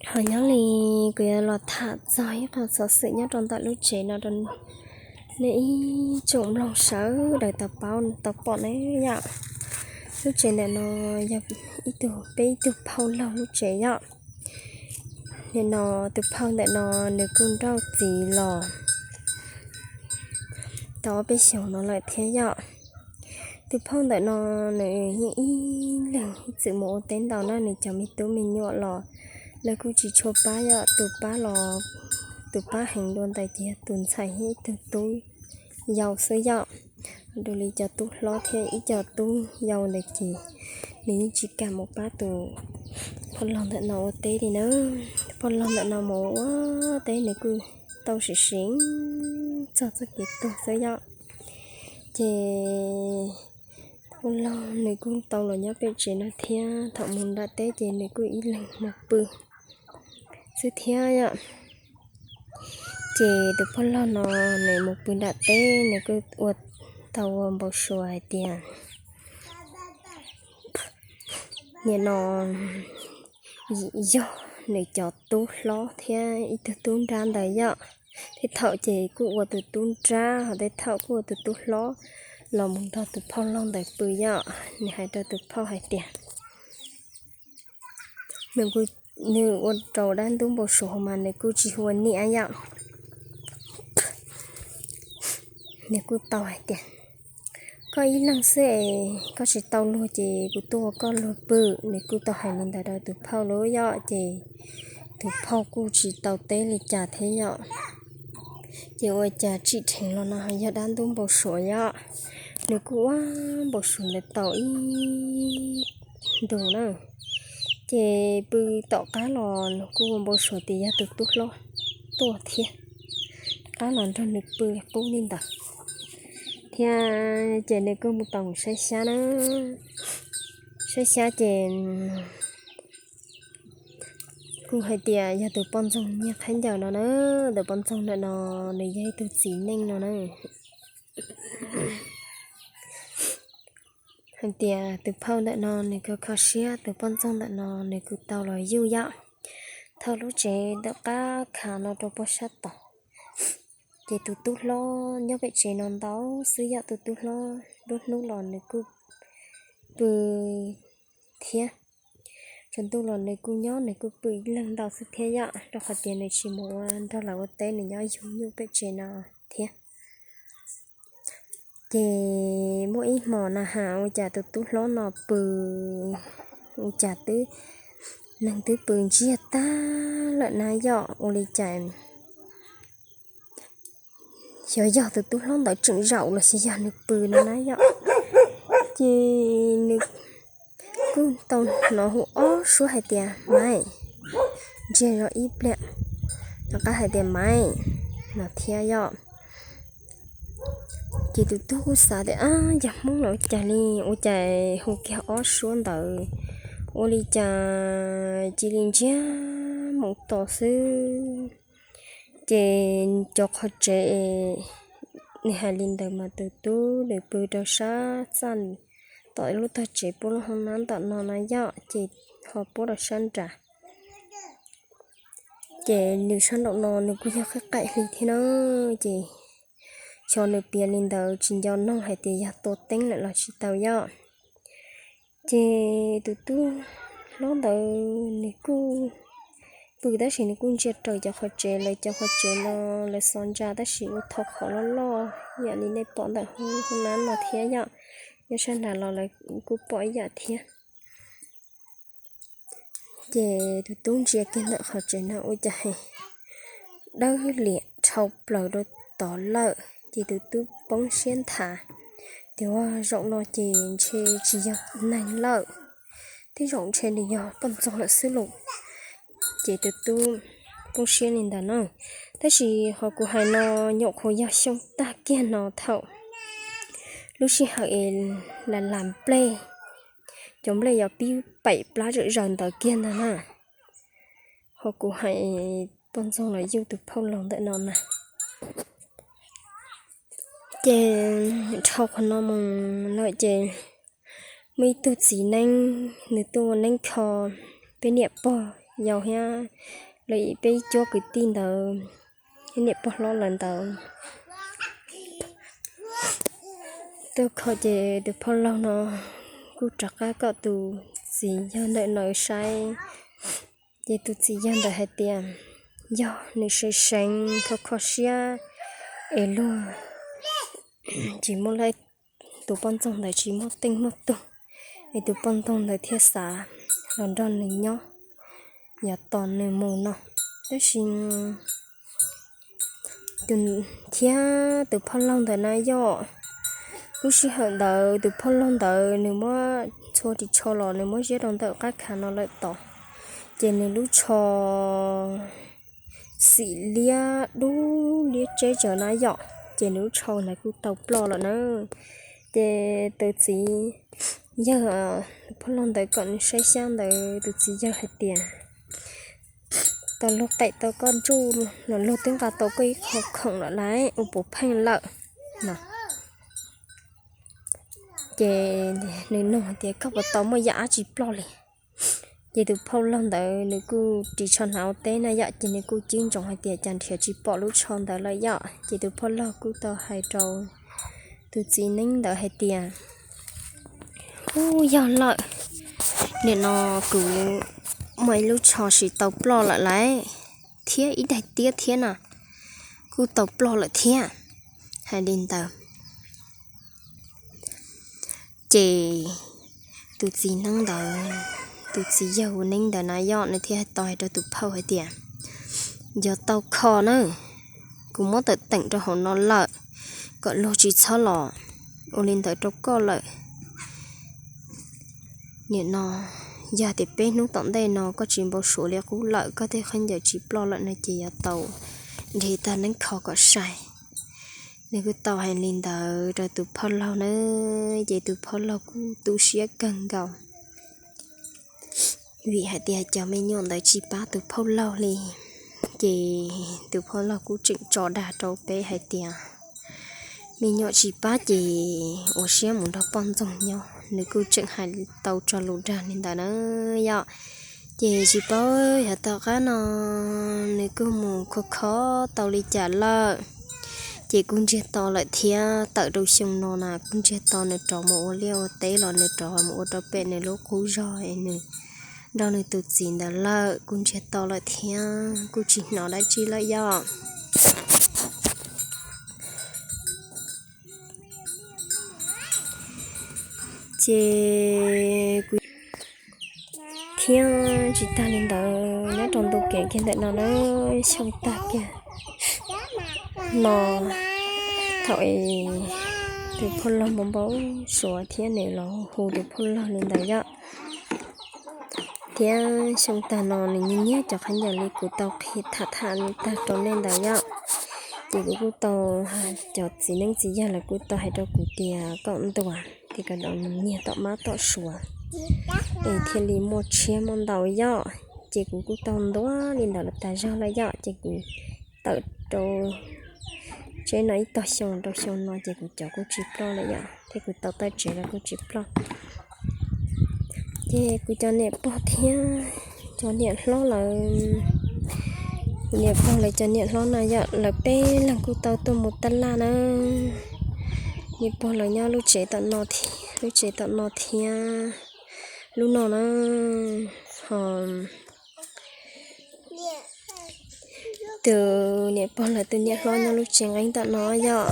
Ho nyob li kuv yuav los tham txog ib qho xov xwm nyob rau ntawm lub tsev no rau nej ib tsoom mloog sawv daws tau paub tau pom na yom. Lub tsev ntawm no yog ib tug peb ib tug phauj laug lub tsev yom. Nim no tus phauj ntawm no nws kuj nrauj txiv los tau ob peb xyoos no lawm thiab yom. Tus phauj ntawm no nws yeej ib leeg ib txwm mus ua teb ntau na, nws cov me tub me nyuam los lawv kuj tsis tshua pab yom. Tus pab los tus pab heev dua ntawd ces yog tus ntxhais thiab ib tug tub yau xwb yom. Dua li cov tub hlob thiab ib co tub yau ntawd ces nws yeej tsis kam mus pab tus phauj laug ntawm no ua teb li na. Tus phauj laug ntawm no mus ua teb nws kuj tau sim sim txog txoj kev tuag xwb yom. Ces tus phauj laug nws kuj tau los nyob pem tsev no thiab, thaum mus nram teb ces nws kuj ib leeg mus pw xwb thiab yom. Ces tus phauj laug no nws mus pw nram teb nws kuj ua tau ua npau suav hais tias nim no yog nws cov tub hlob thiab ib tug tub nrab ntawd yom. Tej thaum ces kuj ua tus tub nrab, ho tej thaum kuj ua tus tub hlob los mus nrog tus phauj laug ntawd pw yom. Nws hais rau tus phauj hais tias nws, nws ua rau dab ntub npau suav mas nws kuj tsis ua niam yom. Nws kuj tau hais tias koj ib leeg xwb es koj tsis tau luag ces kuv tuaj ua koj luag pw. Nws kuj tau hais li ntawd rau tus phauj lawm yom, ces tus phauj kuj tsis tau teb li cas thiab yom. Ces ua cas tsim dheev los no yog dab ntub npau suav yom. Nws kuj ua npau suav ntawd tau ib ntus na, ces pw tom qab los nws kuj ua npau suav tias yog tus tub hlob tuaj thiab, rov qab los nrog nws pw qub li ntawd thiab. Ces nws kuj mus tau mus saib xyab na, saib xyab ces kuj hais tias yog tus poj ntxoog nyiag khaub ncaws no na, tus poj ntxoog ntawm no nws yog ib tug txiv neej no na. Hais tias tus phauj ntawm no nws kuj kho siab, tus poj ntxoog ntawm no nws kuj tau los yuj yom. Thaum lub tsev ntawm qab khav no rau puag sab tod, ces tus tub hlob nyob pem tsev no ntau xwb yom. Tus tub hlob nruab hnub los nws kuj pw thiab, tsaus ntuj los nws kuj nyob nws kuj pw ib leeg ntau xwb thiab yom, rau qhov tias nws tsis mus ua nrog lawv ua teb, nws nyob yug nyuj pem tsev no thiab. Ces muaj ib hmos na has ua cas tus tub hlob no pw, ua cas twb, neeg twb pw ntsiag tag lawm na yom, ua li cas xyov yog tus tub hlob ntawd tseem zaum los xyov yog nws pw no na yom. Ces nws kuj tau hnov hu ob suab hais tias maiv, ntsiag zog ib pliag, rov qab hais tias maiv no thiab yom. Ces tus tub kuj xav tias ab, yog Hmoob los ua cas li, ua cas hu kiag ob suab ntawd, ua li cas cia li ntsiag mus tos xwb. Ces cov qhov tsev, nws hais li ntawd mas tus tub nws pw rau sab txaj, tom lub tog tsev puab lub hoob nab ntawm no na yom, ces ho puab rau sab nrad. Ces nws sab nraum no nws kuj yog qaim qaim hli thiab na, ces xyov nws piav li ntawd tsis nco noog hais tias yog tua teeb lawm los tsis tau yom. Ces tus tub hlob ntawd nws kuj pw tab sis nws kuj ntsia raws cov qhov tsev, lawv cov qhov tsev no lawv xov ntsa tab sis ua tho qhov loj loj yam li nej pom ntawm hoob nab no thiab yom. Nyob sab nrad los lawv kuj pom ib yam thiab. Ces tus tub ntsia kiag ntawm qhov tsev no ua cas dawb liam dhau plaws rau tod lawm, ces tus tub poob siab nthav tias ua zaum no ces ntshe tsis yog neeg lawm, tej zaum ntshe nws yog poj ntxoog lawm xwb lauj. Ces tus tub poob siab li ntawd na. Tab sis qhov kuv hais no nyuam qhuav yog xyoo tag kiag no thaum lub sij hawm es las las nplej, cov nplej yuav pib paim plab zom zaws ntawd kiag ntag na. Qhov kuv hais poj ntxoog los yuj tus phauj laus ntawm no na. Ces dhau qhov no mus lawm ces muaj ib tug txiv neeb nws tuaj ua neeb kho peb niam pog yau thiab lawv peb cuab kwv tij ntawd, niam pog hlob lawv ntawd tuaj kho ces tus phauj laug no kuj rov qab kom tus txiv yawg ntawm no saib. Ces tus txiv yawg ntawd hais tias yog nws seev seev kho kho siab es luag tsis muaj, tus poj ntxoog ntawd tsis muaj teej muaj tug, es tus poj ntxoog ntawd thiaj xav los nrog nws nyob, yuav tos nws mus no. Tab sis thiab tus phauj laug ntawd na yom, lub sij hawm ntawd tus phauj laug ntawd nws muab txhua ris tsho los nws muab ziab rau ntawm qab khav no lawm tod, ces nws lub tsho xim liab dub liab tseb tsawv na yom, ces nws lub tsho ntawd kuj tau ploj lawm na. Ces tus txiv yawg, tus phauj laug ntawd kom nws saib xyab ntawd tus txiv yawg hais tias tau luag qem tau koj ntsuj los luag twb nqa tau koj ib qho khoom lawm lauj, ua puas pheej lawm no. Ces nws nug hais tias koj puas tau muaj yam dab tsi ploj li? Ces tus phauj laug ntawd nws kuj ris tsho hnav ua teb na yom, ces nws kuj cib ntsoov hais tias cas nrhiav tsis pom lub tsho ntawd lawm yom. Ces tus phauj laug kuj tau hais rau tus txiv neeb ntawd hais tias kuj yog lawm, nim no kuv muaj ib lub tsho sim tau ploj lawm lauj, thiab ib daim tiab thiab na kuj tau ploj lawm thiab. Hais li ntawd ces tus txiv neeb ntawd, tus txiv yawg ua neeb ntawd na yom, nws thiaj tau hais rau tus phauj hais tias yog tau kho na, kuv muab tawm teem rau hauv no lawm, kom luag tsis txhob los ua li ntawd rau koj lawm. Nim no yog tias peb hnub tom ntej no koj tsis npau suav li qub lawm, koj tej khaub ncaws tsis ploj lawm no ces yuav tau nrhiav tag neeb kho kom sai. Nws kuj tau hais li ntawd rau tus phauj laug na, ces tus phauj laug kuj tu siab kawg nkaus, vim hais tias cov me nyuam ntawd tsis pab tus phauj laug li. Ces tus phauj laug kuj tseem tso dag rau peb hais tias me nyuam tsis pab ces ua siab mus nrog poj ntxoog nyob, nws kuj tseem hais tau tso lus dag li ntawd na yom. Ces tsis paub yog tom qab no nws kuj mus kho kho tau li cas lawm, ces kuj ntsiag to lawm thiab. Tawm rau xyoo no na kuj ntsiag to nws rov mus ua liaj ua teb los nws rov mus ua rau pem nws lub qub zog es nws nrog nws tus txiv ntawd lawm, kuj ntsiag to lawm thiab, kuj tsis hnov dab tsi lawm yom. Ces kuv thiab tsis tag li ntawd nyob rau ntu kev kiag ntawm no na, xyoo tag kiag no thaum es tus phauj laug npau npau suav thiab nws los hu tus phauj laug li ntawd yom. Thiab xyoo tag no nws nyiag nyiag cov khaub ncaws li kuv tau qhia tham tham tag rau nej ntawd yom. Ces kuv kuj tau, cov txiv neeb txiv yaig lawv kuj tau hais rau kuv tias kom ntuas tias kom nyiag tom mab tom suav es thiaj li muaj tshiab muaj ntau yom. Ces kuv kuj tau ntuas li ntawd los tas zog lawm yom, ces kuv tawm rau tsev no ib tog xyoo rau xyoo no ces kuv cov kuj tsis ploj lawm yom, thiab kuv tau tawm tsev los kuj tsis ploj. Ces kuv cov niam pog thiab cov niam hlob lawv, kuv niam pog lawv cov niam hlob no yom, lawv peb leeg kuj tau tuaj mus taj laj na. Niam pog lawv nyob lub tsev tom no, lub tsev tom no thiab lub no na. Ho tus niam pog lawv tus niam hlob nyob lub tsev nqeeb tom no yom.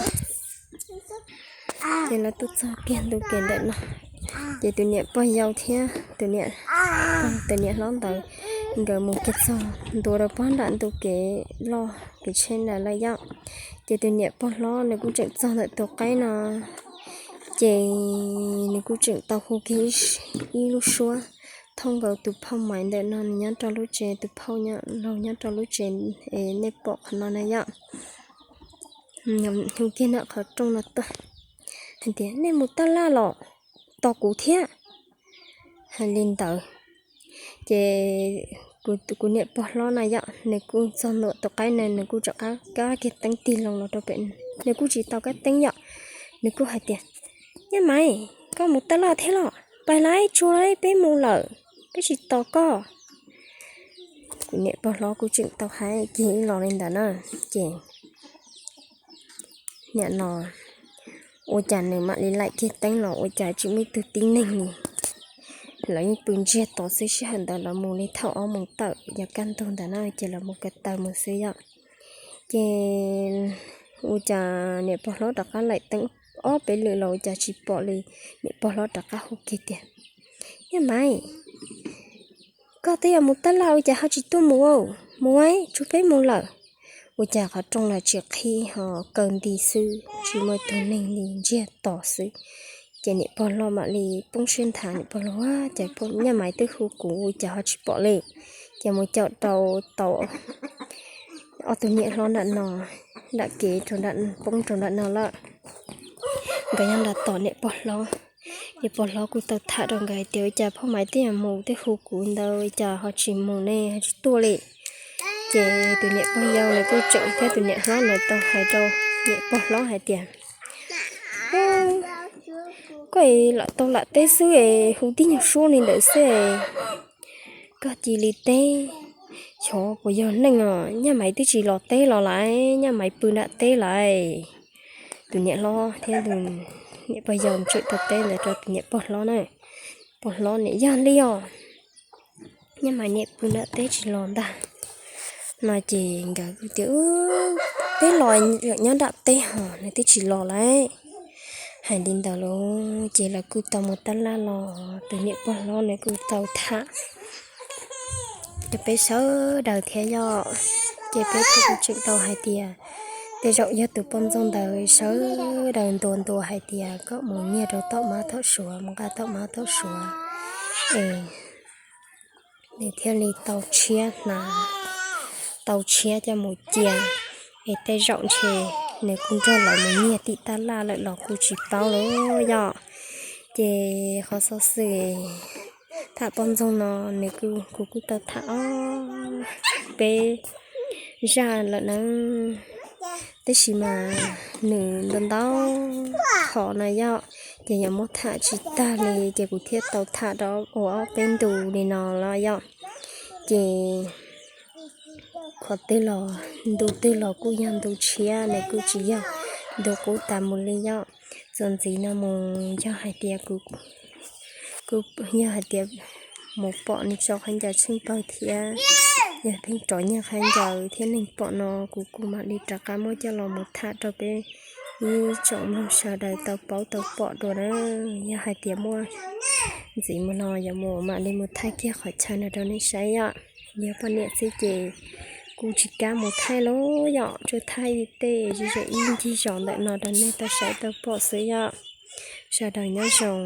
Ces lawv tuaj txog kiag ntu kev ntawm no, ces tus niam pog yau thiab tus niam, tus niam hlob ntawd nkawd mus kiag txog ntua rau pob nram ntu kev loj kev tsheb ntawd lawm yom. Ces tus niam pog hlob nws kuj tseem txog ntawm tus qaib no, ces nws kuj tseem tau hu kiag ib lub suab thooj nkaus tus phauj Maiv ntawm no nws nyob rau lub tsev, tus phauj laug nyob rau lub tsev nej pom qhov no na yom. Hu kiag ntawm qhov rooj no tuaj hais tias nej mus taj laj los tos kuv thiab. Hais li ntawd ces kuv niam pog hlob na yom, nws kuj txog ntua tus qaib na, nws kuj rov qab kiag teeb tig loo los rau pem, nws kuj tsis tau kab teeb yom. Nws kuj hais tias, Yaj Maiv, koj mus taj laj thiab los? Pais lawm, tsuag lawm, peb mus lawm, peb tsis tos koj. Niam pog hlob kuj tseem tau hais kiag ib los li ntawd na, ces nim no ua cas nws mam li laim kiag teeb los ua cas tsis muaj ib tug tib neeg li. Lawv yeej pw ntsiag to xwb, sij hawm ntawd lawv mus li thaum ob moos tawm yog kaj ntug ntawd na, ces lawv mus ko taw mus xwb yom. Ces ua cas niam pog hlob rov qab laim teeb ob peb lwm los ua cas tsis pom li. Niam pog hlob rov qab hu kiag tias, Nyab Maiv, koj twb yuav mus tab laj ua cas ho tsis tuaj mus? Mus, tsum peb mus lawm. Ua cas qhov rooj los tsis qhib ho kaw nti xwb, tsis muaj ib tug neeg li, ntsiag to xwb. Ces niam pog hlob mam li poob siab nthav, niam pog hlob, Nyab Maiv twb hu kuv ua cas ho tsis pom li? Ces mus caum rau tau ob tug niam hlob nram no, nram kev poob rau nram no lawm. Nkawd nyob nram tom niam pog hlob, niam pog hlob kuj tau tham rau nkawd hais tias, Ua cas phauj Maiv twb yuav mus twb hu kuv ntawd ua cas ho tsis mus ne, ho tsis tuaj li? Ces tus niam pog yau nws kuj tseem thiab tus niam hlob nws tau hais rau niam pog hlob hais tias, Koj lam tau lam teb xwb es hu tib nyuag suab li ntawd xwb es koj cia li teb, xyov puas yog neeg os. Nyab Maiv twb tsis los teb los lawm, Nyab Maiv pw nram teb lawm. Tus niam hlob thiab tus niam pog yau tseem tau teb ntawd rau tus niam pog hlob na. Pog hlob niam, Yog li os, Nyab Maiv niam pw nram teb tsis los ntag. No ces nkawd kuj tias, Peb los nyob nram teb hos nws twb tsis los lawm. Hais li ntawd lauj ces lawv kuj tau mus tab laj los, tus niam pog hlob nws kuj tau tham rau peb sawv daws thiab yom. Ces peb kuj tseem tau hais tias tej zaum yog tus poj ntxoog ntawd sawv daws ntuas ntuas hais tias kom mus nyiag rau tom mab tom suav, mus nqa tom mab tom suav es nws thiaj li tau tshiab hnav, tau tshiab coj mus cia, es tej zaum ntshe nws kuj nrog lawv mus nyiag tim tab laj lawm los kuj tsis paub lauj yom. Ces qhov xov xwm tham poj ntxoog no nws kuj, kuv kuj tau tham ob peb zaj lawm na. Tab sis mas nws ntau ntau qhov no yom, ces yuav muab tham tsis tag li ces kuv thiaj tau tham rau ua ob peb ntu li no los yom. Ces qhov twg los, ntu twg los kuj yog ntu tshiab, nws kuj tsis yog ntu qub tas mus li yom. Txuas ntxiv no mus yog hais tias kuv, kuv yog hais tias mus pom nws tso khaub ncaws tsheej pawg thiab, yog pheej rov nyiag khaub ncaws thiab neeg pom no kuv kuj mam li rov qab muab coj los mus tham rau peb ib tsoom mloog sawv daws tau paub tau pom dua na. Yog hais tias muaj ntxiv mus no yuav mus mam li mus thaij kiag qhov chaw no rau nej saib yom. Yog poj niam xwb ces kuv tsis kam mus thaij lauj yom, tsuas thaij tej ze ze ib ncig zos ntawm no rau nej tau saib tau pom xwb yom. Sawv daws nyob zoo.